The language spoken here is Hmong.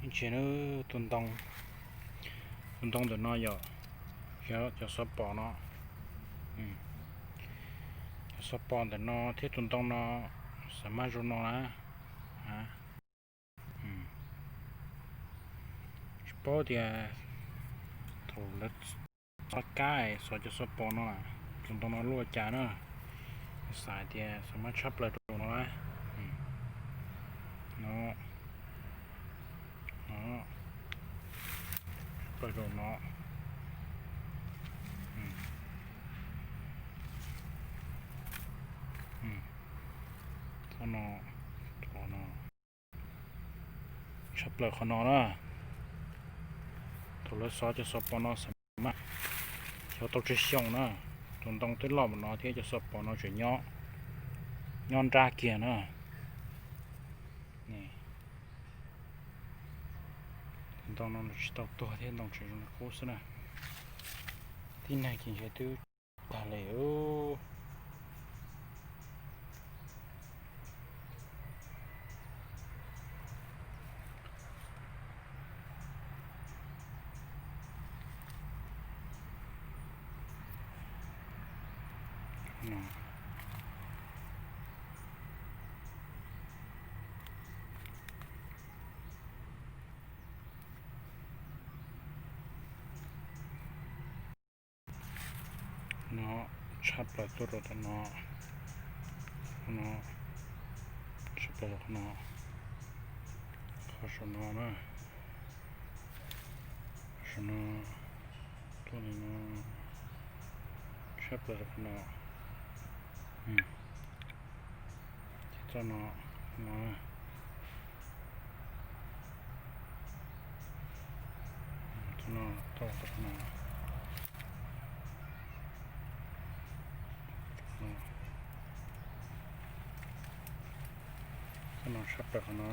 Ntsia nawb, tus ntoo, tus ntoo ntawm no yog, yog cov xov pos no. Cov xov pos ntawm no thiab tus ntoo no xam maj zoo no na. Tsis paub tias thaum lawv xov kab xov cov xov pos no, tus ntoo no luaj cas na. Xav tias xam maj tshaj plaws rau no na. No, no, tshaj plaws rau no. Txoj no, thaum no, tshaj plaws qhov no na. Thaum lawv xov cov xov pos no xam maj xyov tau tsawg xyoo na. Tus ntoo twb loj npaum no thiab cov xov pos no tseem nyob nrab kiag na. Tus ntoo no tsis tau tuag thiab, ntoo tseem zoo li qub xwb na. Tib neeg ces ntshe twb tag li. No tshaj plaws tuaj rau tom no. Qhov no tshaj plaws rau qhov no. Qhov saum no na, qhov saum no tuaj li no, tshaj plaws rau qhov no. Ces txoj no, no, txoj no, txoj no, txoj no tshaj plaws qhov no.